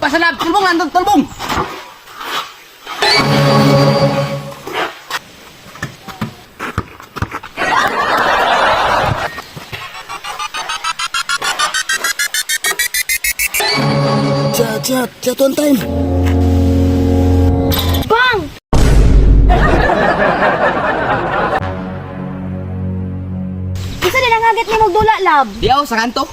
Pasalab, tulbong nandun, tulbong. Chat, chat, chat one time. Bang! Isa din ang hagit ni Magdula, lab. Diyaw, sa kanto.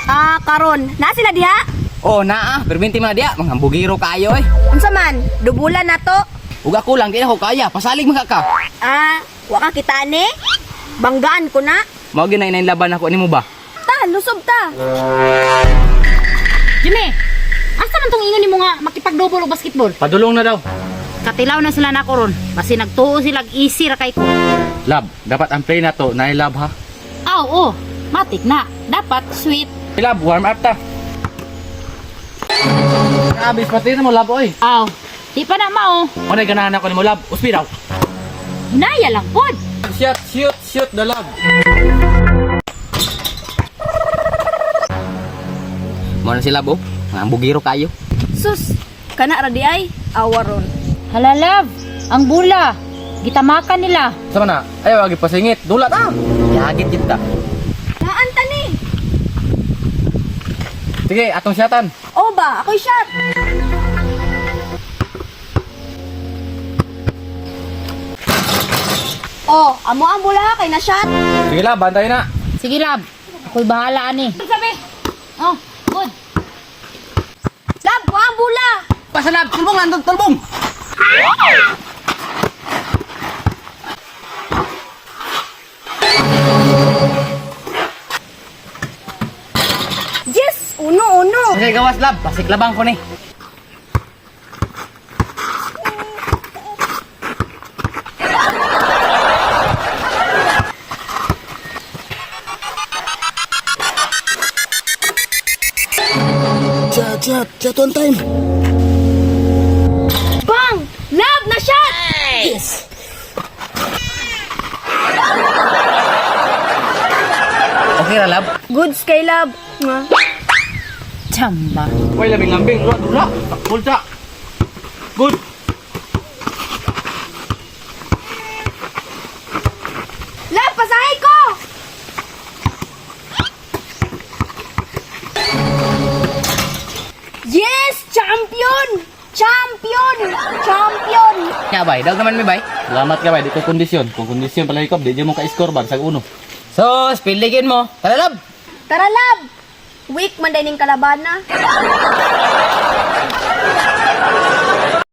Ah, karon. Na sila diha? Oh, naa, perminti man na diya, mga bugiro kayo eh. Unsa man? Dubulan na to. Ug ako lang, di na ko kaya, pasalig man ka ka. Ah, wa ka kita ni? Banggaan ko na. Mao gyud na inay laban ako nimo ba? Ta, lusob ta. Jimmy, asa man tong ingon nimo nga makipagdobol og basketball? Padulong na daw. Katilaw na sila nako ron. Basi nagtuo sila easy ra kay ko. Lab, dapat ang play na to, na lab ha. Aw, oh, matik na. Dapat sweet. Lab, warm up ta. Grabe, pati na mo lab oy. Aw, di pa na mao. Unay ganahan ako nimo lab, uspi daw. Hinaya lang pod. Shoot, shoot, shoot the lab. Mao na sila bo, mga bugiro kayo. Sus, kana ra di ay awaron. Hala love, ang bula. Gitamakan nila. Sama na, ayaw agi pasingit, dula ta. Yagit gid ta. Naan ta ni? Sige, atong siyatan. O ba, ako'y shot. Oh, amo ang bula kay na shot. Sige lab, bantay na. Sige love, ako'y bahala ani. Sabi. Oh, good. Lab, wa ang bula. Pasalab, tulbong nandun, tulbong. Yes, uno uno. Sige, gawas lab, pasik labang ko ni. Chat, chat, chat one time. Bang! Love na shot! Yes. Okay ra lab. Goods kay love. Nga. Chamba. Way labing lambing, dula dula. Takbol ta. Good. Love, pasahe ko! Yes! Champion! Champion! Champion! Nya bay, daw naman mi bay. Salamat ka bay, di ko kondisyon. Kung kondisyon pala ikaw, di mo ka-score ba sa uno. Sos, piligin mo. Tara lab. Tara, love! Weak man din yung kalabana.